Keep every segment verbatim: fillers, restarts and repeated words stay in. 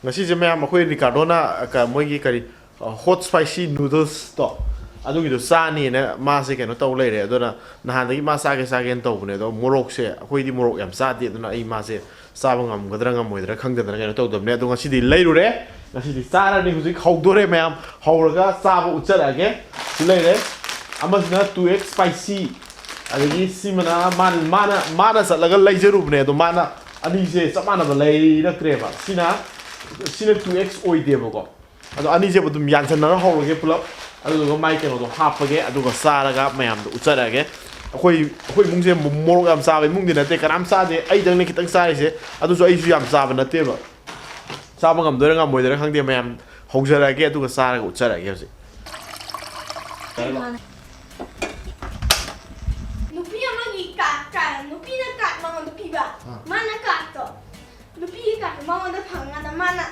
ꯉꯁꯤꯁꯦ ꯃꯌꯥꯝ ꯑꯩꯈꯣꯏ ꯔꯤꯀꯥꯔꯗꯣꯅ ꯀ-, ꯃꯣꯏꯒꯤ ꯀꯔꯤ, ꯍꯣꯠ ꯁ꯭ꯄꯥꯏꯁꯤ ꯅꯨꯗꯜꯁꯇꯣ, ꯑꯗꯨꯒꯤꯗꯣ ꯆꯥꯅꯤꯅ ꯃꯥꯁꯦ ꯀꯩꯅꯣ ꯇꯧ ꯂꯩꯔꯦ꯫ ꯑꯗꯨꯅ ꯅꯍꯥꯟꯗꯒꯤ ꯃꯥ ꯆꯥꯒꯦ ꯆꯥꯒꯦꯅ ꯇꯧꯕꯅꯦ, ꯑꯗꯣ ꯃꯣꯔꯣꯛꯁꯦ, ꯑꯩꯈꯣꯏꯗꯤ ꯃꯣꯔꯣꯛ ꯌꯥꯝ ꯆꯥꯗꯦ, ꯑꯗꯨꯅ ꯑꯩ ꯃꯥꯁꯦ ꯆꯥꯕ ꯉꯝꯒꯗ꯭ꯔꯥ ꯉꯝꯃꯣꯏꯗ꯭ꯔꯥ ꯈꯪꯗꯗꯅ ꯀꯩꯅꯣ ꯇꯧꯗꯕꯅꯦ꯫ ꯑꯗꯣ ꯉꯁꯤꯗꯤ ꯂꯩꯔꯨꯔꯦ, ꯉꯁꯤꯗꯤ ꯆꯥꯔꯅꯤ꯫ ꯍꯧꯖꯤꯛ ꯍꯧꯗꯣꯔꯦ ꯃꯌꯥꯝ, ꯍꯧꯔꯒ ꯆꯥꯕ ꯎꯠꯆꯔꯛꯑꯒꯦ꯫ ꯁꯤ ꯂꯩꯔꯦ, ꯑꯃꯁꯤꯅ ꯇꯨ ꯑꯦꯛꯁ ꯁ꯭ꯄꯥꯏꯁꯤ, ꯑꯗꯒꯤ ꯁꯤꯃꯅ ꯃꯥꯅ, ꯃꯥꯅ, ꯃꯥꯅ ꯆꯠꯂꯒ ꯂꯩꯖꯔꯨꯕꯅꯦ, ꯑꯗꯣ ꯃꯥꯅ ꯑꯅꯤꯁꯦ ꯆꯞ ꯃꯥꯟꯅꯕ ꯂꯩꯔꯛꯇ꯭ꯔꯦꯕ꯫ ꯁꯤꯅ, ꯁꯤꯅ ꯇꯨ ꯑꯦꯛꯁ ꯑꯣꯏꯗꯦꯕꯀꯣ꯫ ꯑꯗꯣ ꯑꯅꯤꯁꯦ ꯑꯗꯨꯝ ꯌꯥꯟꯁꯟꯅꯔ ꯍꯧꯔꯒꯦ ꯄꯨꯂꯞ, ꯑꯗꯨꯗꯨꯒ ꯃꯥꯏ ꯀꯩꯅꯣꯗꯣ ꯍꯥꯞꯄꯒꯦ, ꯑꯗꯨꯒ ꯆꯥꯔꯒ ꯃꯌꯥꯝꯗꯣ ꯎꯠꯆꯔꯛꯑꯒꯦ꯫ ꯑꯩꯈꯣꯏ, ꯑꯩꯈꯣꯏ ꯏꯃꯨꯡꯁꯦ ꯃꯣ-, ꯃꯣꯔꯣꯛ ꯌꯥꯝ ꯆꯥꯕ ꯏꯃꯨꯡꯗꯤ ꯅꯠꯇꯦ, ꯀꯅꯥꯝ ꯆꯥꯗꯦ, ꯑꯩꯗꯪꯅꯦ ꯈꯤꯇꯪ ꯆꯥꯔꯤꯁꯦ꯫ ꯑꯗꯨꯁꯨ ꯑꯩꯁꯨ ꯌꯥꯝ ꯆꯥꯕ ꯅꯠꯇꯦꯕ꯫ ꯆꯥꯕ ꯉꯝꯗꯣꯏꯔꯥ ꯉꯝꯃꯣꯏꯗꯣꯏꯔꯥ ꯈꯪꯗꯦ꯫ ꯃꯌꯥꯝ ꯍꯧꯖꯔꯛꯑꯒꯦ, ꯑꯗꯨꯒ ꯆꯥꯔꯒ ꯎꯠꯆꯔꯛꯑꯒꯦ ꯍꯧꯖꯤꯛ꯫ ꯅꯨꯄꯤ ꯑꯃꯒꯤ ꯀꯥꯔꯠ, ꯀꯥꯔꯠ, ꯅꯨꯄꯤꯅ ꯀꯥꯔꯠ ꯃꯉꯣꯟꯗ ꯄꯤꯕ꯫ ꯑꯥ꯫ ꯃꯥꯅ ꯀꯥꯔꯠꯇꯣ, ꯅꯨꯄꯤꯒꯤ ꯀꯥꯔꯠꯇꯣ ꯃꯉꯣꯟꯗ ꯐꯪꯉꯀꯥꯟꯗ ꯃꯥꯅ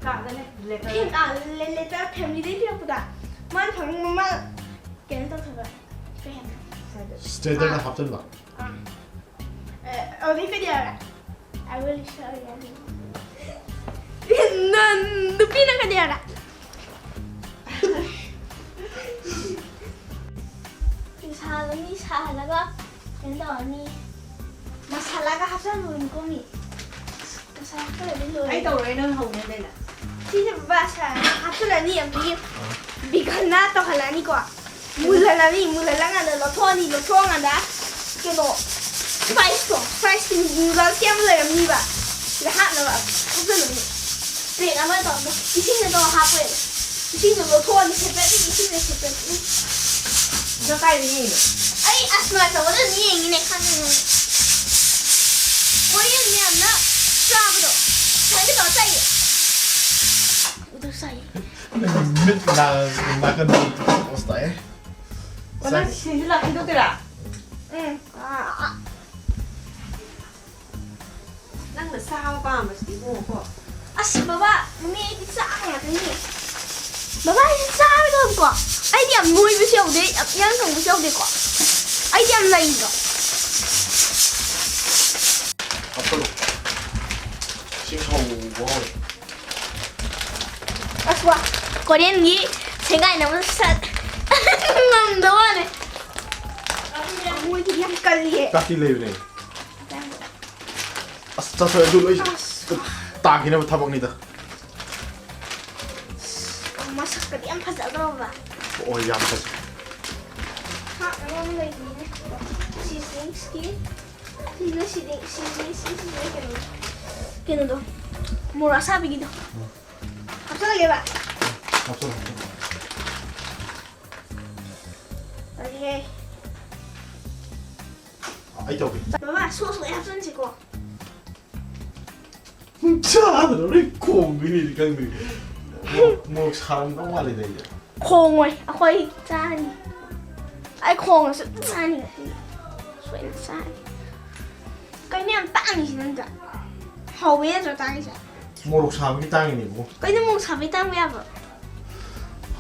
ꯀꯥꯔꯠꯇꯅꯦ, ꯂꯦꯇꯔ꯫ ꯐꯦꯝ-, ꯑꯥ, ꯂꯦ-, ꯂꯦꯇꯔ ꯐꯦꯃꯤꯂꯤꯗꯒꯤ ꯄꯤꯔꯛꯄꯗ ꯃꯥꯅ ꯐꯪꯉ ꯃꯥ ꯀꯩꯅꯣ ꯇꯧꯊꯕ꯫ ꯀꯩ ꯍꯥꯏꯅꯣ? ꯁ꯭ꯇꯦꯗꯔꯗ ꯑꯥ꯫ ꯍꯥꯞꯆꯤꯟꯕ꯫ ꯑꯥ꯫ ꯑꯦ, ꯑꯗꯨꯗꯤ ꯀꯩꯗꯧꯔꯦ? I will show you. ꯅ-, ꯅꯨꯄꯤꯅ ꯀꯩꯗꯧꯔꯦ? ꯁꯥꯍꯜꯂꯅꯤ, ꯁꯥꯍꯜꯂꯒ ꯀꯩꯅꯣ ꯇꯧꯔꯅꯤ꯫ ꯃꯁꯥꯂꯥꯒ ꯍꯥꯞꯆꯜꯂꯨꯔꯅꯤꯀꯣ ꯃꯤ꯫ ꯃꯁꯥꯂꯥ ꯍꯥꯞꯆꯜꯂꯗꯤ ꯂꯣꯏꯔꯦ꯫ ꯑꯩ ꯇꯧꯔꯣꯏ, ꯅꯪ ꯍꯧꯅꯦ ꯂꯩꯅ꯫ ꯁꯤꯁꯦ ꯕꯕꯥ ꯁꯥꯍꯜꯂꯅꯤ, ꯍꯥꯞꯆꯜꯂꯅꯤ, ꯑꯗꯒꯤ ꯕꯤꯒꯟꯅ ꯇꯧꯍꯜꯂꯅꯤꯀꯣ꯫ ꯃꯨꯜꯍꯜꯂꯅꯤ, ꯃꯨꯜꯍꯜꯂꯀꯥꯟꯗ ꯂꯧꯊꯣꯛꯑꯅꯤ, ꯂꯧꯊꯣꯛꯑꯀꯥꯟꯗ ꯀꯩꯅꯣ, ꯁ꯭ꯄꯥꯏꯁꯇꯣ, ꯁ꯭ꯄꯥꯏꯁꯀꯤ ꯅꯨꯗꯜꯁꯀꯤ ꯑꯃ ꯂꯩꯔꯝꯅꯤꯕ, ꯁꯤꯗ ꯍꯥꯞꯅꯕ ꯍꯥꯞꯆꯜꯂꯅꯤ꯫ ꯄ꯭ꯂꯦꯠ ꯑꯃ ꯇꯧꯔꯒ ꯏꯁꯤꯡꯗ ꯇꯧꯔ ꯍꯥꯞꯄꯣꯏꯕ꯫ ꯏꯁꯤꯡꯗꯣ ꯂꯧꯊꯣꯛꯑꯅꯤ separate, ꯏꯁꯤꯡꯗꯣ separate꯫ ꯅꯪ ꯀꯥꯏꯗ ꯌꯦꯡꯉꯤꯅꯣ? ꯑꯩ ꯑꯁꯃꯥ ꯇꯧꯕꯗ ꯑꯗꯨꯝ ꯌꯦꯡꯉꯤꯅꯦ, ꯈꯪꯉꯦ, ꯈꯪꯉꯦ꯫ ꯀꯣꯔꯤꯌꯟ ꯃꯌꯥꯝꯅ ꯆꯥꯕꯗꯣ ꯁꯨꯃꯥꯏꯅ ꯇꯧꯔ ꯆꯥꯏꯌꯦ꯫ ꯑꯗꯨ ꯆꯥꯏꯌꯦ꯫ ꯃꯤꯠ ꯅꯥ-, ꯅꯥꯀꯟꯗ ꯄꯣꯁ ꯇꯥꯏꯌꯦ꯫ ꯑꯣ, ꯅꯪ ꯁꯤꯁꯦ ꯂꯥꯛꯈꯤꯗꯣꯛꯇꯣꯏꯔꯥ? ꯎꯝ꯫ ꯑꯥ, ꯑꯥ꯫ ꯅꯪꯅ ꯆꯥꯕ ꯄꯥꯝꯕꯁꯤꯗꯤ ꯏꯕꯨꯡꯉꯣꯀꯣ꯫ ꯑꯁ, ꯕꯕꯥ, ꯃꯃꯤ ꯑꯩꯗꯤ ꯆꯥꯕ ꯉꯥꯛꯇꯅꯤ꯫ ꯕꯕꯥ, ꯑꯩꯗꯤ ꯆꯥꯔꯒꯀꯣ, ꯑꯩꯗꯤ ꯌꯥꯝ ꯅꯣꯏꯕꯁꯨ ꯌꯥꯎꯗꯦ, ꯌꯥꯝ ꯏꯌꯥꯡ ꯀꯪꯕꯁꯨ ꯌꯥꯎꯗꯦꯀꯣ꯫ ꯑꯩꯗꯤ ꯌꯥꯝ ꯂꯩꯗ꯭ꯔꯣ? ꯍꯥꯞꯆꯜꯂꯨ꯫ ꯏꯁꯤꯡ ꯁꯧꯕ ꯍꯧꯔꯦ꯫ ꯀꯣꯔꯤꯌꯟꯒꯤ ꯁꯦꯒꯥꯏꯅꯕ ꯁꯠ ꯉꯝꯗꯕ ꯋꯥꯅꯦ꯫ ꯃꯣꯏꯗꯤ ꯌꯥꯝ ꯀꯜꯂꯤꯌꯦ꯫ ꯆꯥꯛꯇꯤ ꯂꯩꯕꯅꯦ꯫ ꯑꯁ, ꯆꯠꯊꯣꯛꯑꯦ꯫ ꯑꯗꯨ ꯂꯣꯏ ꯑꯁ꯫ ꯇꯥꯈꯤꯅꯕ ꯊꯕꯛꯅꯤꯗ꯫ ꯃꯁꯛꯀꯗꯤ ꯌꯥꯝ ꯐꯖꯈ꯭ꯔꯕ꯫ ꯑꯣ, ꯌꯥꯝ ꯐꯖꯩ꯫ ꯍꯥꯞꯅꯕ ꯑꯃ ꯂꯩꯕꯅꯤꯅꯦ꯫ Seasoningꯁꯀꯤ꯫ ꯁꯤꯁꯤꯅ seasoning, seasoning, ꯁꯤꯁꯤꯅ ꯀꯩꯅꯣ, ꯀꯩꯅꯣꯗꯣ, ꯃꯣꯔꯣꯛ ꯑꯁꯥꯕꯒꯤꯗꯣ꯫ ꯎꯝ꯫ ꯍꯥꯞꯆꯜꯂꯒꯦꯕ꯫ ꯍꯥꯞꯆꯜꯂꯣ, ꯍꯥꯞꯆꯜꯂꯣ꯫ ꯑꯗꯨꯗꯤ ꯑꯩ ꯇꯧꯒꯦ꯫ ꯕꯕꯥ, sauce ꯂꯣꯏ ꯍꯥꯞꯆꯤꯟꯁꯤꯀꯣ꯫ ꯆꯥꯗ꯭ꯔꯣ? ꯂꯣꯏ ꯈꯣꯡꯗꯣꯏꯅꯦꯗꯤ ꯈꯪꯗꯦ꯫ ꯃꯣꯔꯣꯛ, ꯃꯣꯔꯣꯛ ꯁꯥꯔꯝꯗꯧ ꯃꯥꯜꯂꯤꯗ ꯑꯩꯗꯤ꯫ ꯈꯣꯡꯉꯣꯏ, ꯑꯩꯈꯣꯏ ꯆꯥꯅꯤ꯫ ꯑꯩ ꯈꯣꯡꯉꯁꯨ ꯑꯗꯨꯝ ꯆꯥꯅꯤ ꯉꯁꯤꯗꯤ꯫ ꯁꯣꯏꯅ ꯆꯥꯅꯤ꯫ ꯀꯩꯅꯣ ꯌꯥꯝ ꯇꯥꯡꯉꯤꯁꯤ ꯅꯠꯇ꯭ꯔꯥ? ꯍꯥꯎꯕꯩ ꯅꯠꯇ꯭ꯔꯣ ꯇꯥꯡꯉꯤꯁꯦ? ꯃꯣꯔꯣꯛ ꯁꯥꯕꯒꯤ ꯇꯥꯡꯉꯤꯅꯦ ꯏꯕꯨꯡꯉꯣ꯫ ꯀꯩꯅꯣ ꯃꯣꯔꯣꯛ ꯁꯥꯕꯩ ꯇꯥꯡꯕ ꯌꯥꯕ꯭ꯔꯣ?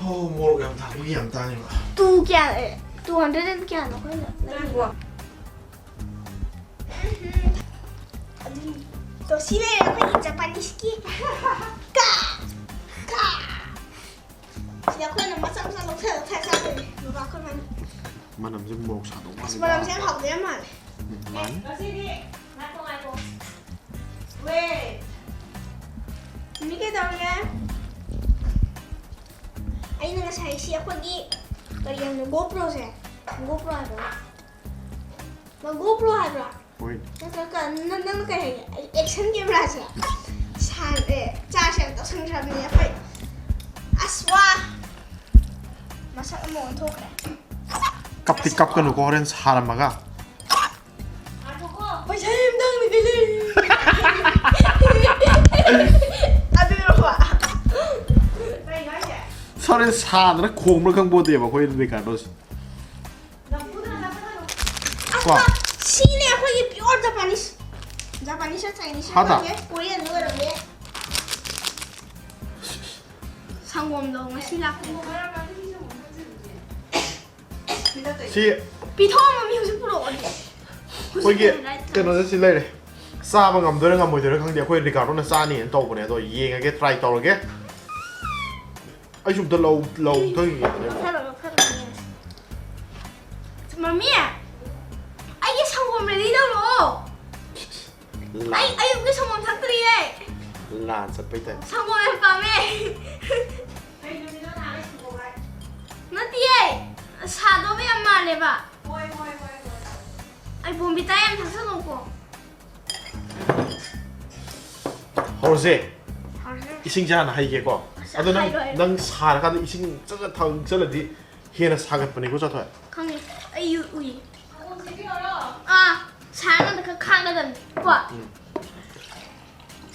ꯍꯣ, ꯃꯣꯔꯣꯛ ꯌꯥꯝ ꯊꯥꯛꯄꯒꯤ ꯌꯥꯝ ꯇꯥꯡꯉꯦꯕ꯫ Two ꯀꯌꯥ ꯂꯩꯔꯦ? Two hundred and ꯀꯌꯥꯅꯣ ꯑꯩꯈꯣꯏꯅ ꯂꯩꯔꯤꯕꯣ? ꯎꯝꯍꯨꯝ꯫ ꯑꯗꯨꯅꯤ꯫ ꯇꯣ ꯁꯤ ꯂꯩꯔꯦ ꯑꯩꯈꯣꯏꯒꯤ Japaneseꯀꯤ꯫ ꯀꯥ! ꯀꯥ! ꯁꯤꯗ ꯑꯩꯈꯣꯏꯅ ꯃꯆꯥ ꯃꯆꯥ ꯂꯧꯊꯔ ꯂꯧꯊꯔ ꯆꯥꯗꯣꯏꯅꯦ꯫ ꯕꯕꯥ ꯑꯩꯈꯣꯏ ꯃꯥꯅ꯫ ꯃꯅꯝꯁꯦ ꯃꯣꯔꯣꯛ ꯁꯥꯗꯧ ꯑꯁ, ꯃꯥꯜꯂꯦ꯫ ꯃꯅꯝꯁꯦ ꯌꯥꯝ ꯍꯥꯎꯗꯣꯏ ꯌꯥꯝ ꯃꯥꯜꯂꯦ꯫ ꯎꯝ, ꯃꯥꯅꯤ꯫ ꯉꯁꯤꯗꯤ ꯉꯥꯏꯈꯣ, ꯉꯥꯏꯈꯣ꯫ Wait꯫ ꯃꯤ ꯀꯩꯗꯧꯔꯒꯦ? ꯑꯩꯅ ꯉꯁꯥꯏ ꯁꯤ ꯑꯩꯈꯣꯏꯒꯤ ꯀꯔꯤ ꯍꯥꯏꯕꯅꯣ? GoProꯁꯦ꯫ GoPro ꯍꯥꯏꯕ꯭ꯔꯥ? ꯃꯥ GoPro ꯍꯥꯏꯕ꯭ꯔꯥ? ꯍꯣꯏ꯫ ꯅꯠꯇ꯭ꯔꯒ ꯅꯪ, ꯅꯪꯅ ꯀꯩ ꯍꯥꯏꯒꯦ? Action cameraꯁꯦ ꯁꯥꯟ-, ꯑꯦ, charge ꯌꯥꯝ ꯇꯧꯁꯟꯈ꯭ꯔꯕꯅꯦ ꯑꯩꯈꯣꯏ꯫ ꯑꯁ, ꯋꯥ! ꯃꯁꯛ ꯑꯃ ꯑꯣꯟꯊꯣꯛꯈ꯭ꯔꯦ꯫ ꯀꯞꯇꯤ ꯑꯁ, ꯀꯞꯀꯅꯨꯀꯣ, ꯍꯣꯔꯦꯟ ꯁꯥꯔꯝꯃꯒ꯫ ꯉꯥꯏꯈꯣꯀꯣ꯫ ꯄꯩꯁꯥ ꯑꯝꯇꯪꯗꯤ ꯄꯤꯔꯛꯑꯣ꯫ ꯑꯗꯨꯔꯣ? ꯀꯩꯅꯣ ꯍꯥꯏꯁꯦ? ꯍꯣꯔꯦꯟ ꯁꯥꯗꯅ ꯈꯣꯡꯕ꯭ꯔꯥ ꯈꯪꯄꯣꯠꯇꯦꯕ ꯑꯩꯈꯣꯏ ꯔꯤꯀꯥꯔꯗꯣꯁꯦ꯫ ꯀꯣ꯫ ꯑꯁ, ꯁꯤꯅꯦ ꯑꯩꯈꯣꯏꯒꯤ pure Japanese꯫ Japanese ꯔ Chinese ꯔ ꯍꯥ ꯇꯥ? ꯈꯪꯗꯦ, Korean ꯗ ꯑꯣꯏꯔꯝꯅꯦ꯫ ꯁꯪꯒꯣꯝꯗꯣ ꯉꯁꯤ ꯂꯥꯛꯄꯅꯦ꯫ ꯁꯤ ꯄꯤꯊꯣꯛꯑꯝꯃꯣ, ꯃꯤ ꯍꯧꯖꯤꯛ ꯄꯨꯔꯛꯑꯣ꯫ ꯑꯩꯈꯣꯏꯒꯤ ꯍꯧꯖꯤꯛ ꯄꯨꯔꯛꯑꯣ꯫ ꯀꯩꯅꯣꯁꯦ ꯁꯤ ꯂꯩꯔꯦ꯫ ꯆꯥꯕ ꯉꯝꯗꯣꯏꯔꯥ ꯉꯝꯃꯣꯏꯗꯣꯏꯔꯥ ꯈꯪꯗꯦ꯫ ꯑꯩꯈꯣꯏ ꯔꯤꯀꯥꯔꯗꯣꯅ ꯆꯥꯅꯤꯅ ꯇꯧꯕꯅꯦ, ꯑꯗꯣ ꯌꯦꯡꯉꯒꯦ, try ꯇꯧꯔꯒꯦ꯫ ꯑꯩꯁꯨ ꯑꯝꯇ ꯂꯧ ꯂꯧꯊꯈꯤꯒꯦꯅꯦ꯫ ꯂꯧꯊꯔꯣ, ꯂꯧꯊꯔꯣ, ꯌꯦꯡꯉꯁꯤ꯫ ꯃꯃꯤ, ꯑꯩꯒꯤ ꯁꯪꯒꯣꯝ ready ꯇꯧꯔꯛꯑꯣ꯫ ꯑꯩ ꯑꯌꯨꯛꯀꯤ ꯁꯪꯒꯣꯝ ꯊꯛꯇ꯭ꯔꯤꯌꯦ꯫ ꯂꯥꯟ ꯆꯠꯄꯩ ꯇꯥꯏꯞ꯫ ꯁꯪꯒꯣꯝ ꯌꯥꯝ ꯄꯥꯝꯃꯦ꯫ ꯅꯠꯇꯤꯌꯦ, ꯁꯥꯗꯧꯕ ꯌꯥꯝ ꯃꯥꯜꯂꯦꯕ꯫ ꯑꯩ ꯕꯣꯟꯕꯤꯇꯥ ꯌꯥꯝ ꯊꯛꯆꯜꯂꯣꯀꯣ꯫ ꯍꯧꯔꯁꯦ꯫ ꯍꯧꯔꯁꯦ꯫ ꯏꯁꯤꯡꯁꯦ ꯍꯥꯟꯅ ꯍꯩꯒꯦꯀꯣ꯫ ꯑꯁ, ꯑꯗꯣ ꯅꯪ ꯍꯩꯔꯣ, ꯍꯩꯔꯣ꯫ ꯅꯪ ꯁꯥꯔꯀꯥꯟꯗ ꯏꯁꯤꯡ ꯆꯠ ꯆꯠ ꯊꯛꯆꯜꯂꯗꯤ ꯍꯦꯟꯅ ꯁꯥꯒꯠꯄꯅꯤꯀꯣ, ꯆꯥꯊꯣꯏ꯫ ꯈꯪꯉꯦ, ꯑꯩ ꯎ- ꯎꯏ꯫ ꯑꯥ, ꯁꯥꯔꯀꯥꯟꯗ ꯈꯔ ꯈꯥꯡꯒꯗꯕꯅꯤ ꯀꯣ꯫ ꯎꯝ꯫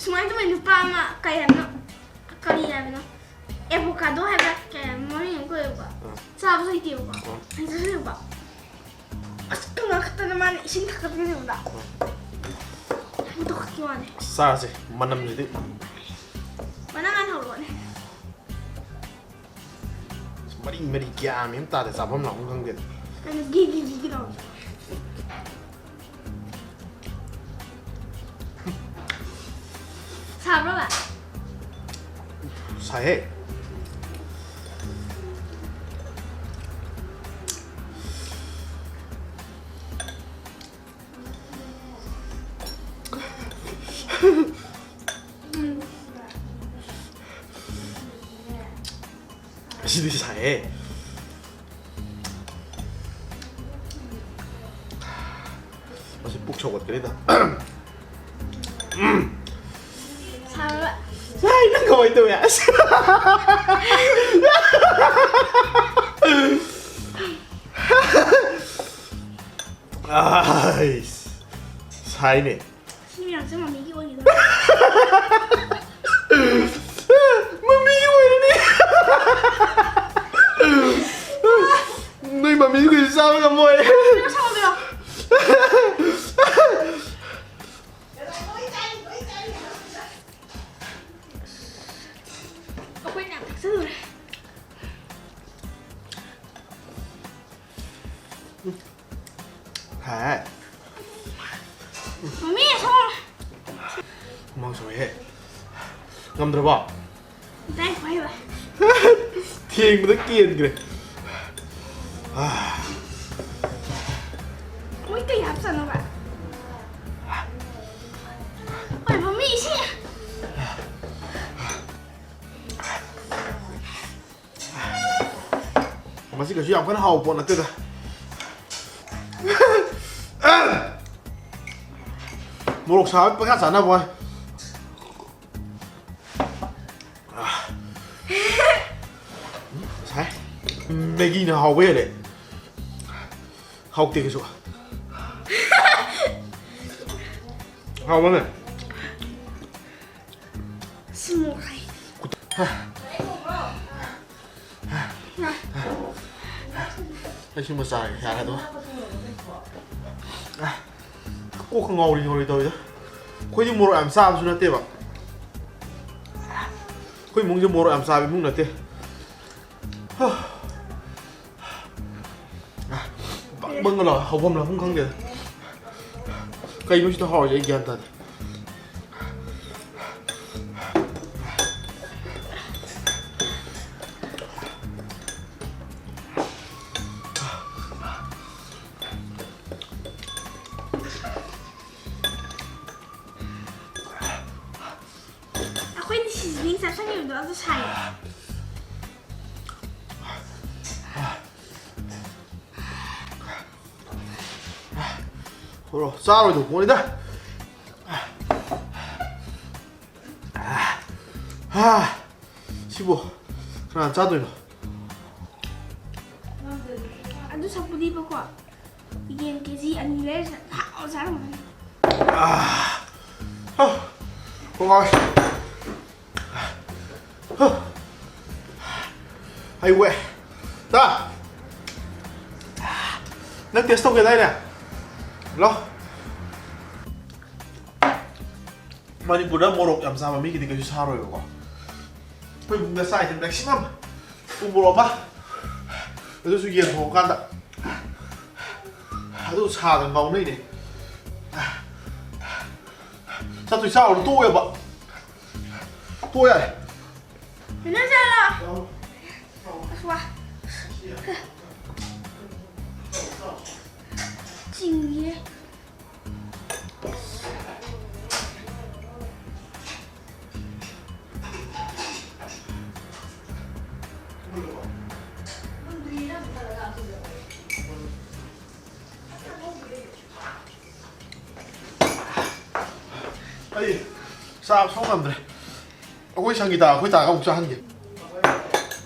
ꯁꯨꯃꯥꯏꯅ ꯇꯧꯕ ꯅꯨꯄꯥ ꯑꯃ ꯀꯩ ꯍꯥꯏꯕꯅꯣ, ꯀꯔꯤ ꯍꯥꯏꯕꯅꯣ, ꯑꯦꯚꯣꯀꯥꯗꯣ ꯍꯥꯏꯕ꯭ꯔꯥ, ꯀꯩ ꯍꯥꯏꯕ ꯃꯃꯤꯡ ꯑꯃ ꯀꯧꯋꯦꯕꯀꯣ꯫ ꯑꯥ꯫ ꯆꯥꯕꯁꯨ ꯍꯩꯇꯦꯕꯀꯣ꯫ ꯑꯥ꯫ ꯍꯩꯖꯗꯦꯕ꯫ ꯑꯁ, ꯀꯅꯥ ꯈꯛꯇꯅ ꯃꯥꯅ ꯏꯁꯤꯡ ꯊꯛꯀꯠꯄꯤꯔꯤꯕꯗ ꯍꯨꯟꯗꯣꯛꯈꯤꯕ ꯋꯥꯅꯤ꯫ ꯑꯁ, ꯆꯥꯔꯁꯦ꯫ ꯃꯅꯝꯁꯤꯗꯤ ꯃꯅꯝ ꯌꯥꯝ ꯍꯧꯔꯛꯑꯣꯅꯦ꯫ ꯃꯔꯤ ꯃꯔꯤ ꯒ꯭ꯌꯥꯟ ꯃꯦꯟ ꯇꯥꯗꯦ, ꯆꯥꯐꯝ ꯂꯥꯛꯐꯝ ꯈꯪꯗꯦ꯫ ꯀꯩꯅꯣ ꯒꯤ ꯒꯤ ꯒꯤ ꯒꯤ ꯇꯧꯔꯣ꯫ ꯁꯥꯕ꯭ꯔꯣ ꯕꯥ? ꯁꯥꯏꯍꯦ꯫ ꯑꯁꯤꯗꯤ ꯁꯥꯏꯍꯦ꯫ ꯃꯁꯤ ꯄꯨꯛ ꯁꯧꯒꯠꯀꯅꯤꯗ꯫ ꯁꯥꯕ꯭ꯔꯣ ꯕꯥ? ꯁꯥꯏ, ꯅꯪ ꯀꯃꯥꯏꯅ ꯇꯧꯋꯤ? ꯑꯁ꯫ ꯑꯥꯏꯁ꯫ ꯁꯥꯏꯅꯦ꯫ ꯁꯤ ꯃꯌꯥꯝꯁꯦ ꯃꯃꯤꯒꯤ ꯑꯣꯏꯒꯗ꯭ꯔꯥ? ꯃꯃꯤꯒꯤ ꯑꯣꯏꯔꯅꯤ꯫ ꯅꯣꯏ ꯃꯃꯤꯒꯤꯁꯨ ꯆꯥꯕ ꯉꯝꯃꯣꯏ꯫ ꯁꯥꯎꯗ꯭ꯔꯣ? ꯑꯩꯈꯣꯏ ꯃꯌꯥꯝ ꯊꯛꯆꯜꯂꯨꯔꯦ꯫ ꯍꯥꯏ꯫ ꯃꯃꯤ ꯁꯣꯝ꯫ ꯍꯨꯃꯥꯡ ꯁꯧꯋꯦꯍꯦ꯫ ꯉꯝꯗ꯭ꯔꯕꯣ? ꯗꯥꯏ ꯈ꯭ꯋꯥꯏ ꯋꯥꯏ꯫ ꯊꯦꯡꯕꯗ ꯀꯦꯟꯈ꯭ꯔꯦ꯫ ꯃꯣꯏ ꯀꯩ ꯍꯥꯞꯆꯅꯕ? ꯑꯣꯏꯕ ꯃꯤ ꯏꯁꯤꯡ꯫ ꯃꯁꯤ ꯀꯩꯁꯨ ꯌꯥꯝ ꯀꯟꯅ ꯍꯥꯎꯕ ꯄꯣꯠ ꯅꯠꯇꯦꯗ꯫ ꯃꯣꯔꯣꯛ ꯁꯥꯕ ꯄꯪꯆꯥ ꯆꯥꯅꯕ ꯋꯥꯅꯤ꯫ ꯉꯁꯥꯏ ꯃꯦꯒꯤꯅ ꯍꯥꯎꯕ ꯍꯦꯜꯂꯦ꯫ ꯍꯥꯎꯇꯦ ꯀꯩꯁꯨ꯫ ꯍꯥꯎꯕꯅꯦ꯫ ꯁꯤꯃꯨꯛ ꯍꯥꯏ꯫ ꯑꯩ ꯁꯤꯃ ꯆꯥꯔꯒꯦ꯫ ꯌꯥꯔꯦ ꯑꯗꯨ꯫ ꯀꯣꯛꯀ ꯉꯥꯎꯔꯤ ꯉꯥꯎꯔꯤ ꯇꯧꯋꯤꯗ꯫ ꯑꯩꯈꯣꯏꯗꯤ ꯃꯣꯔꯣꯛ ꯌꯥꯝ ꯆꯥꯕꯁꯨ ꯅꯠꯇꯦꯕ꯫ ꯑꯩꯈꯣꯏ ꯏꯃꯨꯡꯁꯦ ꯃꯣꯔꯣꯛ ꯌꯥꯝ ꯆꯥꯕ ꯏꯃꯨꯡ ꯅꯠꯇꯦ꯫ ꯕꯪ ꯕꯪꯒ ꯂꯥꯎꯔꯦ꯫ ꯍꯧꯐꯝ ꯂꯥꯛꯐꯝ ꯈꯪꯗꯦꯗ꯫ ꯀꯩꯅꯣ ꯁꯤꯗ ꯍꯥꯎꯔꯤꯁꯦ? ꯑꯩ ꯒ꯭ꯌꯥꯟ ꯇꯥꯗꯦ꯫ ꯑꯩꯈꯣꯏꯅ ꯁꯤꯖꯅꯤꯡ ꯆꯥꯁꯟꯈꯤꯕꯗꯣ ꯑꯗꯨ ꯁꯥꯏꯌꯦ꯫ ꯍꯣꯔꯣ ꯆꯥꯔꯣꯏꯗꯧ ꯄꯣꯠꯅꯤꯗ꯫ ꯁꯤꯕꯨ ꯀꯅꯥ ꯆꯥꯗꯣꯏꯅꯣ? ꯑꯗꯨ ꯁꯛꯄꯨꯗꯤꯕꯀꯣ, ꯌꯦꯟ ꯀꯦ ꯖꯤ ꯑꯅꯤ ꯂꯩꯔ ꯆꯥ-, ꯍꯥꯎ ꯆꯥꯔꯝꯒꯅꯤ꯫ ꯈꯣꯡꯒꯥꯎ꯫ ꯍꯩꯋꯦ꯫ ꯇꯥ꯫ ꯅꯪ ꯇꯦꯁ ꯇꯧꯒꯦ ꯍꯥꯏꯗꯥꯏꯅꯦ? ꯂꯥꯎ꯫ ꯃꯅꯤꯄꯨꯔꯗ ꯃꯣꯔꯣꯛ ꯌꯥꯝ ꯆꯥꯕ ꯃꯤꯒꯤꯗꯤ ꯀꯩꯁꯨ ꯁꯥꯔꯣꯏꯕꯀꯣ꯫ ꯑꯩꯈꯣꯏ ꯏꯃꯨꯡꯗ ꯆꯥꯏꯁꯦ maximum ꯎ ꯃꯣꯔꯣꯛ ꯑꯃ, ꯑꯗꯨꯁꯨ ꯌꯦꯟ ꯊꯣꯡꯉꯀꯥꯟꯗ꯫ ꯑꯗꯨ ꯁꯥꯗꯅ ꯉꯥꯎꯅꯩꯅꯦ꯫ ꯆꯠꯇꯣꯏ ꯆꯥꯎꯔꯣ, ꯇꯣꯛꯑꯦꯕ꯫ ꯇꯣꯛꯑꯦ ꯌꯥꯔꯦ꯫ ꯀꯩꯅꯣ ꯆꯥꯔꯣ꯫ ꯑꯁ, ꯋꯥ꯫ ꯆꯤꯡꯉꯦ꯫ ꯑꯩ ꯆꯥꯛ ꯁꯣꯛ ꯉꯝꯗ꯭ꯔꯦ꯫ ꯑꯩꯈꯣꯏ ꯁꯪꯒꯤꯇꯥ, ꯑꯩꯈꯣꯏ ꯇꯥꯒ ꯑꯃꯨꯛ ꯆꯥꯍꯟꯒꯦ꯫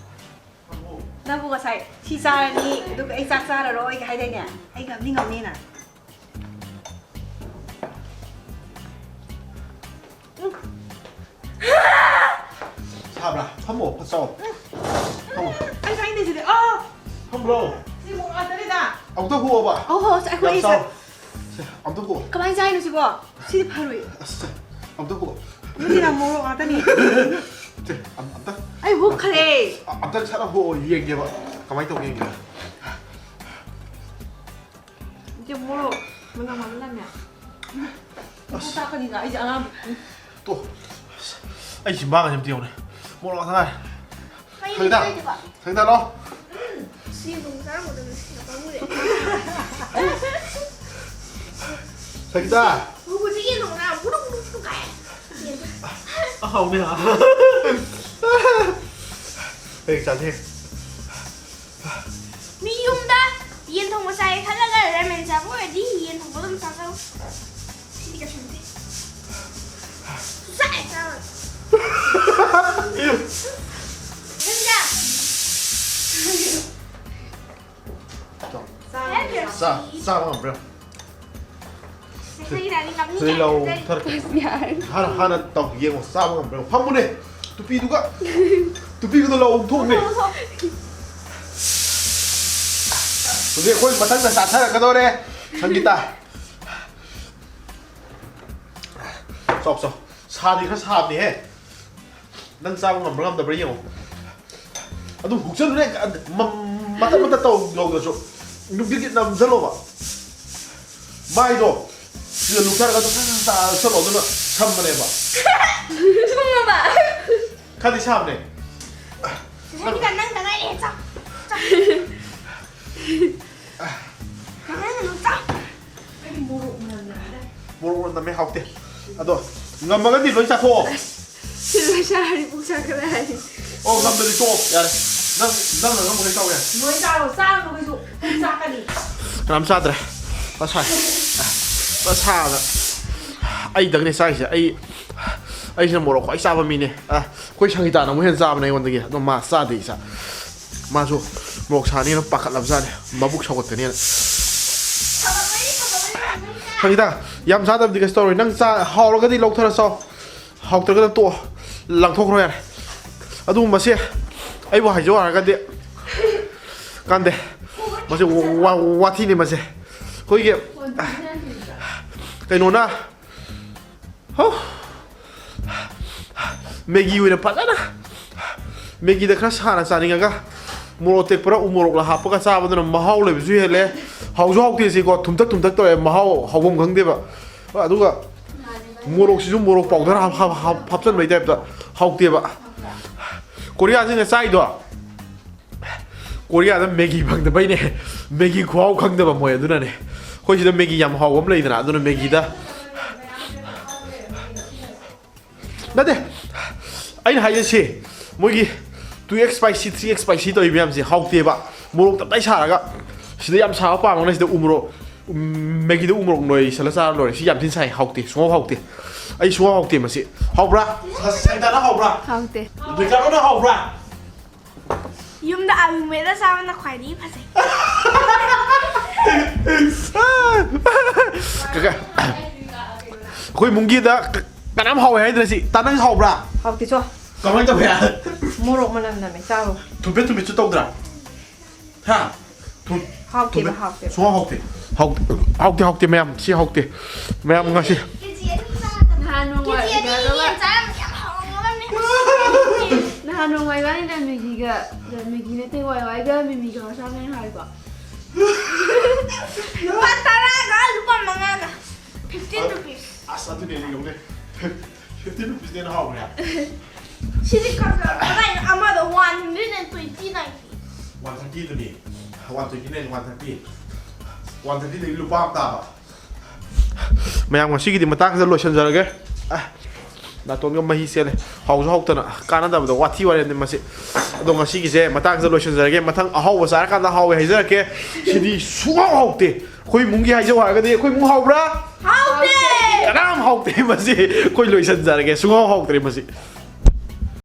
ꯅꯪꯕꯨ ꯉꯁꯥꯏ ꯁꯤ ꯆꯥꯔꯅꯤ, ꯑꯗꯨꯒ ꯑꯩ ꯆꯥꯛ ꯆꯥꯔꯔꯣꯏ ꯍꯥꯏꯗꯥꯏꯅꯦ? ꯑꯩ ꯉꯝꯅꯤ ꯉꯝꯅꯤꯅ꯫ ꯁꯥꯕ꯭ꯔꯥ? ꯐꯝꯃꯣ, ꯐꯠ ꯆꯥꯎ꯫ ꯐꯝꯃꯣ꯫ ꯑꯩ ꯆꯥꯅꯤꯡꯗꯦ ꯁꯤꯗꯤ꯫ ꯑꯥ! ꯐꯝꯕ꯭ꯔꯣ? ꯁꯤ ꯃꯣꯔꯣꯛ ꯉꯥꯛꯇꯅꯤꯗ꯫ ꯑꯃꯨꯛꯇ ꯍꯨꯑꯣꯕ꯫ ꯑꯧ, ꯍꯣ, ꯑꯩꯈꯣꯏ ꯌꯥꯝ ꯑꯩ ꯆꯥꯎ꯫ ꯆꯥ-, ꯁꯦ, ꯑꯃꯨꯛꯇ ꯍꯨꯑꯣ꯫ ꯀꯃꯥꯏꯅ ꯆꯥꯏꯅꯣ ꯁꯤꯕꯣ? ꯁꯤꯗꯤ ꯐꯔꯣꯏ꯫ ꯑꯁ, ꯁꯦ, ꯑꯃꯨꯛꯇ ꯍꯨꯑꯣ꯫ ꯃꯁꯤꯅ ꯃꯣꯔꯣꯛ ꯉꯥꯛꯇꯅꯤ꯫ ꯁꯦ, ꯑꯝ-, ꯑꯝꯇ꯫ ꯑꯩ ꯍꯨꯛꯈ꯭ꯔꯦ꯫ ꯑ-, ꯑꯝꯇ ꯁꯠ ꯍꯨꯑꯣ, ꯌꯦꯡꯒꯦꯕ꯫ ꯀꯃꯥꯏꯅ ꯇꯧꯒꯦ ꯌꯦꯡꯒꯦ꯫ ꯏꯆꯦ, ꯃꯣꯔꯣꯛ ꯃꯅꯝ ꯑꯃ ꯅꯝꯃꯦ꯫ ꯑꯁ꯫ ꯆꯥꯛꯀꯅꯤꯗ, ꯑꯩꯁꯦ ꯑꯉꯥꯡ꯫ ꯇꯣ꯫ ꯑꯁ, ꯑꯩ ꯆꯤꯝꯕꯥꯟꯒꯁꯦ ꯑꯝꯇ ꯌꯦꯡꯉꯨꯅꯦ꯫ ꯃꯣꯔꯣꯛ ꯉꯥꯛꯇ ꯉꯥꯏꯔꯦ꯫ ꯀꯩꯅꯣ ꯁꯪꯒꯤꯇꯥ, ꯀꯩꯗꯧꯕ? ꯁꯪꯒꯤꯇꯥ, ꯂꯥꯛꯑꯣ꯫ ꯁꯤ ꯅꯣꯡ ꯆꯥꯔꯝꯒꯗꯕꯅꯤ, ꯁꯤ ꯄꯥꯝꯃꯨꯏ꯫ ꯁꯪꯒꯤꯇꯥ꯫ ꯍꯧꯖꯤꯛ ꯌꯦꯟ ꯊꯣꯡꯕ ꯆꯥꯔ ꯒꯨꯗꯨꯛ ꯒꯨꯗꯨꯛ ꯒꯨꯗꯨꯛ ꯀꯥꯏ꯫ ꯌꯦꯟꯗꯣ꯫ ꯑꯍꯥꯎꯕꯅꯦ꯫ ꯍꯌꯦꯡ ꯆꯥꯁꯦ꯫ ꯃꯤ ꯌꯨꯝꯗ ꯌꯦꯟ ꯊꯣꯡꯕ ꯆꯥꯏ ꯈꯜꯂꯒ ꯔꯥꯃꯦꯟ ꯆꯥꯕ ꯑꯣꯏꯔꯗꯤ ꯌꯦꯟ ꯊꯣꯡꯕ ꯑꯗꯨꯝ ꯆꯥꯖꯧ꯫ ꯁꯤꯗꯤ ꯀꯩꯁꯨ ꯅꯠꯇꯦ꯫ ꯁꯨꯡꯆꯥ ꯍꯦꯛ ꯆꯥꯔꯣꯏ꯫ ꯌꯨꯝꯗ꯫ ꯆꯥ-, ꯆꯥꯕ ꯉꯝꯕ꯭ꯔꯥ? ꯉꯁꯤꯒꯤꯗꯤ ꯑꯅꯤ ꯉꯝꯅꯤ ꯁꯤꯗꯩ ꯂꯧ ꯀꯥꯏꯅ ꯊꯔꯛꯀꯦ꯫ ꯌꯥꯔꯦ꯫ ꯍꯥꯟꯅ, ꯍꯥꯟꯅ ꯇꯧ, ꯌꯦꯡꯉꯣ, ꯆꯥꯕ ꯉꯝꯕ꯭ꯔꯥ? ꯐꯝꯃꯨꯅꯦ, ꯇꯨꯄꯤꯗꯨꯒ, ꯇꯨꯄꯤꯒꯗꯣ ꯂꯧꯊꯣꯛꯎꯅꯦ꯫ ꯍꯧꯖꯤꯛ ꯑꯩꯈꯣꯏ ꯃꯊꯪꯗ ꯆꯥꯊꯔꯛꯀꯗꯧꯔꯦ, ꯁꯪꯒꯤꯇꯥ꯫ ꯆꯥꯎ, ꯆꯥꯎ꯫ ꯁꯥꯗꯤ ꯈꯔ ꯁꯥꯕꯅꯤꯍꯦ꯫ ꯅꯪ ꯆꯥꯕ ꯉꯝꯕ꯭ꯔꯥ ꯉꯝꯗꯕ꯭ꯔꯥ ꯌꯦꯡꯉꯣ꯫ ꯑꯗꯨꯝ ꯍꯨꯛꯆꯜꯂꯨꯅꯦ, ꯃ-, ꯃꯇꯠ ꯃꯇꯠ ꯇꯧ ꯌꯧꯗ꯭ꯔꯁꯨ꯫ ꯅꯨꯡꯇꯤꯒꯤ ꯅꯝꯁꯜꯂꯣꯕ꯫ ꯃꯥꯏꯗꯣ ꯁꯤꯗ ꯂꯨꯛꯊꯔꯒ ꯑꯗꯨꯝ ꯇꯥꯁꯜꯂꯣ, ꯑꯗꯨꯅ ꯁꯝꯕꯅꯦꯕ꯫ ꯁꯨꯡꯉꯕ? ꯈꯔꯗꯤ ꯁꯥꯕꯅꯦ꯫ ꯑꯗꯨꯒ ꯅꯪ ꯀꯗꯥꯏꯗ ꯆꯥꯎ? ꯆꯥꯎ꯫ ꯀꯃꯥꯏꯅꯅꯣ? ꯆꯥꯎ꯫ ꯃꯣꯔꯣꯛ ꯅꯝꯃꯦ, ꯍꯥꯎꯇꯦ꯫ ꯑꯗꯣ ꯉꯝꯃꯒꯗꯤ ꯂꯣꯏ ꯆꯥꯊꯣꯛꯑꯣ꯫ ꯁꯤꯜꯂ ꯆꯥꯔꯗꯤ ꯄꯨꯛ ꯁꯥꯒꯠꯂꯦ ꯍꯥꯏ꯫ ꯑꯣ, ꯉꯝꯗꯗꯤ ꯇꯣꯛꯑꯣ, ꯌꯥꯔꯦ꯫ ꯅꯪ, ꯅꯪꯅ ꯉꯝꯃꯒꯗꯤ ꯆꯥꯎ, ꯌꯥꯔꯦ꯫ ꯂꯣꯏ ꯆꯥꯔꯣ, ꯆꯥꯔꯨꯅꯨ ꯀꯩꯁꯨ꯫ ꯄꯨꯛ ꯆꯥꯛꯀꯅꯤ꯫ ꯀꯅꯥꯝ ꯆꯥꯗ꯭ꯔꯦ꯫ ꯐꯖ ꯁꯥꯏ꯫ ꯐꯖ ꯁꯥꯗ꯫ ꯑꯩꯗꯪꯅꯦ ꯆꯥꯏꯁꯦ꯫ ꯑꯩ, ꯑꯩꯁꯤꯅ ꯃꯣꯔꯣꯛ ꯈ꯭ꯋꯥꯏ ꯆꯥꯕ ꯃꯤꯅꯦ꯫ ꯑ, ꯑꯩꯈꯣꯏ ꯁꯪꯒꯤꯇꯥꯅ ꯑꯃꯨꯛ ꯍꯦꯟꯅ ꯆꯥꯕꯅꯦ ꯑꯩꯉꯣꯟꯗꯒꯤ꯫ ꯑꯗꯣ ꯃꯥ ꯆꯥꯗꯦ, ꯏꯆꯥ꯫ ꯃꯥꯁꯨ ꯃꯣꯔꯣꯛ ꯁꯥꯅꯤꯅ ꯄꯥꯈꯠꯂꯕꯖꯥꯠꯅꯦ, ꯃꯕꯨꯛ ꯁꯧꯒꯠꯀꯅꯤꯅ꯫ ꯁꯪꯒꯤꯇꯥ, ꯌꯥꯝ ꯆꯥꯗꯕꯗꯤ ꯀꯩꯁꯨ ꯇꯧꯔꯣꯏ꯫ ꯅꯪ ꯆꯥ-, ꯍꯥꯎꯔꯒꯗꯤ ꯂꯧꯊꯔ ꯆꯥꯎ, ꯍꯥꯎꯇ꯭ꯔꯒꯅ ꯇꯣꯛꯑꯣ, ꯂꯪꯊꯣꯛꯈ꯭ꯔꯣ ꯌꯥꯔꯦ꯫ ꯑꯗꯨꯕꯨ ꯃꯁꯤ ꯑꯩꯕꯨ ꯍꯥꯏꯖꯧ ꯍꯥꯏꯔꯒꯗꯤ ꯀꯥꯟꯗꯦ꯫ ꯃꯁꯤ ꯋꯥ-, ꯋꯥ-, ꯋꯥꯊꯤꯅꯤ ꯃꯁꯦ꯫ ꯑꯩꯈꯣꯏꯒꯤ ꯀꯩꯅꯣꯅ ꯍꯣ! ꯃꯦꯒꯤ ꯑꯣꯏꯅ ꯐꯖꯅ, ꯃꯦꯒꯤꯗ ꯈꯔ ꯁꯥꯅ ꯆꯥꯅꯤꯡꯉꯒ, ꯃꯣꯔꯣꯛ ꯑꯇꯦꯛꯄꯔ ꯎ ꯃꯣꯔꯣꯛꯂ ꯍꯥꯞꯄꯒ ꯆꯥꯕꯗꯨꯅ ꯃꯍꯥꯎ ꯂꯩꯕꯁꯨ ꯍꯦꯜꯂꯦ꯫ ꯍꯥꯎꯁꯨ ꯍꯥꯎꯇꯦ ꯁꯤꯀꯣ, ꯊꯨꯝꯊꯛ ꯊꯨꯝꯊꯛ ꯇꯧꯋꯦ, ꯃꯍꯥꯎ ꯍꯥꯎꯐꯝ ꯈꯪꯗꯦꯕ꯫ ꯑꯗꯨꯒ ꯃꯣꯔꯣꯛꯁꯤꯁꯨ ꯃꯣꯔꯣꯛ powder ꯍꯥꯞ-, ꯍꯥꯞ-, ꯍꯥꯞ-, ꯍꯥꯞꯆꯟꯕꯩ type ꯇ ꯍꯥꯎꯇꯦꯕ꯫ ꯀꯣꯔꯤꯌꯥꯁꯤꯡꯅ ꯆꯥꯏꯗꯣ, ꯀꯣꯔꯤꯌꯥꯗ ꯃꯦꯒꯤ ꯐꯪꯗꯕꯩꯅꯦ꯫ ꯃꯦꯒꯤ ꯈꯨꯍꯥꯎ ꯈꯪꯗꯕ ꯃꯣꯏ ꯑꯗꯨꯅꯅꯦ꯫ ꯑꯩꯈꯣꯏ ꯁꯤꯗ ꯃꯦꯒꯤ ꯌꯥꯝ ꯍꯥꯎꯕ ꯑꯃ ꯂꯩꯗꯅ, ꯑꯗꯨꯅ ꯃꯦꯒꯤꯗ ꯅꯠꯇꯦ꯫ ꯑꯩꯅ ꯍꯥꯏꯖꯩꯁꯦ, ꯃꯣꯏꯒꯤ two X spicy, three X spicy ꯇꯧꯔꯤ ꯃꯌꯥꯝꯁꯦ ꯍꯥꯎꯇꯦꯕ꯫ ꯃꯣꯔꯣꯛ ꯇꯞꯇꯥꯏ ꯁꯥꯔꯒ, ꯁꯤꯗ ꯌꯥꯝ ꯁꯥꯕ ꯄꯥꯝꯃꯒꯅ ꯁꯤꯗ ꯎ ꯃꯣꯔꯣꯛ, ꯎꯝ, ꯃꯦꯒꯤꯗ ꯎ ꯃꯣꯔꯣꯛ ꯅꯣꯏꯁꯜꯂ ꯆꯥꯔ ꯂꯣꯏꯔꯦ꯫ ꯁꯤ ꯌꯥꯝ ꯊꯤꯅ ꯁꯥꯏ, ꯍꯥꯎꯇꯦ, ꯁꯨꯡꯍꯥꯎ ꯍꯥꯎꯇꯦ꯫ ꯑꯩ ꯁꯨꯡꯍꯥꯎ ꯍꯥꯎꯇꯦ ꯃꯁꯤ꯫ ꯍꯥꯎꯕ꯭ꯔꯥ? ꯁ-, ꯁꯪꯒꯤꯇꯥꯅ ꯍꯥꯎꯕ꯭ꯔꯥ? ꯍꯥꯎꯇꯦ꯫ ꯔꯤꯀꯥꯔꯗꯣꯅ ꯍꯥꯎꯕ꯭ꯔꯥ? ꯌꯨꯝꯗ ꯑꯂꯨ ꯃꯦꯠꯂ ꯆꯥꯕꯅ ꯈ꯭ꯋꯥꯏꯗꯒꯤ ꯐꯖꯩ꯫ ꯀꯀꯥ, ꯑꯩꯈꯣꯏ ꯏꯃꯨꯡꯒꯤꯗ ꯀ-, ꯀꯅꯥꯝ ꯍꯥꯎꯋꯦ ꯍꯥꯏꯗ꯭ꯔꯦ ꯁꯤ꯫ ꯇꯥ, ꯅꯪ ꯍꯥꯎꯕ꯭ꯔꯥ? ꯍꯥꯎꯇꯦ ꯆꯣ꯫ ꯀꯃꯥꯏꯅ ꯇꯧꯋꯦ? ꯃꯣꯔꯣꯛ ꯃꯅꯝ ꯅꯝꯃꯦ, ꯆꯥꯔꯣ꯫ ꯊꯨꯝꯄꯦꯠ ꯊꯨꯝꯄꯦꯠꯁꯨ ꯇꯧꯗ꯭ꯔꯥ? ꯍꯥ? ꯊꯨꯝ-, ꯍꯥꯎꯇꯦꯕ, ꯊꯨꯝꯄꯦꯠ-, ꯍꯥꯎꯇꯦꯕ꯫ ꯁꯨꯡꯍꯥꯎ ꯍꯥꯎꯇꯦ꯫ ꯍꯥꯎ-, ꯍꯥꯎꯇꯦ, ꯍꯥꯎꯇꯦ ꯃꯌꯥꯝ, ꯁꯤ ꯍꯥꯎꯇꯦ꯫ ꯃꯌꯥꯝ ꯉꯁꯤ꯫ ꯅꯍꯥꯟ ꯅꯣꯡꯃ ꯀꯦꯖꯤ ꯑꯅꯤ ꯏꯕꯥꯅꯤꯅ ꯌꯦꯟ ꯆꯥꯔꯝꯕꯗꯤ ꯌꯥꯝ ꯍꯥꯎꯔꯝꯒꯗꯕꯅꯦ꯫ ꯅꯍꯥꯟ ꯅꯣꯡꯃ ꯏꯕꯥꯅꯤꯅ ꯃꯦꯒꯤꯒ, ꯃꯦꯒꯤ ꯅꯠꯇꯦ, ꯋꯥꯏ ꯋꯥꯏꯒ ꯃꯤꯃꯤꯒ ꯍꯣꯁꯇꯥꯜꯗ ꯍꯥꯏꯕ꯫ ꯂꯨꯄꯥ ꯇꯔꯥꯒ ꯂꯨꯄꯥ ꯃꯉꯥꯒ꯫ Fifteen rupees꯫ ꯑꯁ, ꯑꯗꯨꯅꯦ ꯑꯩ ꯌꯧꯅꯦ꯫ Fifteen rupees ꯅ ꯍꯦꯟꯅ ꯍꯥꯎꯕꯅꯦ꯫ ꯁꯤꯗꯤ ꯈꯔ ꯈꯔ ꯀꯗꯥꯏ ꯑꯃꯗ one hundred and ꯁꯤꯗꯨꯅꯤ, one twenty nine, one thirty, one ꯊꯥꯔꯇꯤꯗꯒꯤ ꯂꯨꯄꯥ ꯑꯃ ꯇꯥꯕ꯫ ꯃꯌꯥꯝ, ꯉꯁꯤꯒꯤꯗꯤ ꯃꯇꯥꯡꯁꯤꯗ ꯂꯣꯏꯁꯤꯟꯖꯔꯒꯦ꯫ ꯑ, ꯅꯥꯇꯣꯟꯒ ꯃꯍꯤ ꯆꯦꯜꯂꯦ꯫ ꯍꯥꯎꯁꯨ ꯍꯥꯎꯇꯅ, ꯀꯥꯟꯅꯗꯕꯗ ꯋꯥꯊꯤ ꯋꯥꯔꯦꯝꯅꯤ ꯃꯁꯤ꯫ ꯑꯗꯣ ꯉꯁꯤꯒꯤꯁꯦ ꯃꯇꯥꯡꯁꯤꯗ ꯂꯣꯏꯁꯤꯟꯖꯔꯒꯦ꯫ ꯃꯊꯪ ꯑꯍꯥꯎꯕ ꯆꯥꯔꯀꯥꯟꯗ ꯍꯥꯎꯋꯦ ꯍꯥꯏꯖꯔꯛꯀꯦ꯫ ꯁꯤꯗꯤ ꯁꯨꯡꯍꯥꯎ ꯍꯥꯎꯇꯦ꯫ ꯑꯩꯈꯣꯏ ꯏꯃꯨꯡꯒꯤ ꯍꯥꯏꯖꯧ ꯍꯥꯏꯔꯒꯗꯤ, ꯑꯩꯈꯣꯏ ꯏꯃꯨꯡ ꯍꯥꯎꯕ꯭ꯔꯥ? ꯍꯥꯎꯇꯦ! ꯀꯅꯥꯝ ꯍꯥꯎꯇꯦ ꯃꯁꯤ꯫ ꯑꯩꯈꯣꯏ ꯂꯣꯏꯁꯤꯟꯖꯔꯒꯦ꯫ ꯁꯨꯡꯍꯥꯎ ꯍꯥꯎꯇ꯭ꯔꯦ ꯃꯁꯤ꯫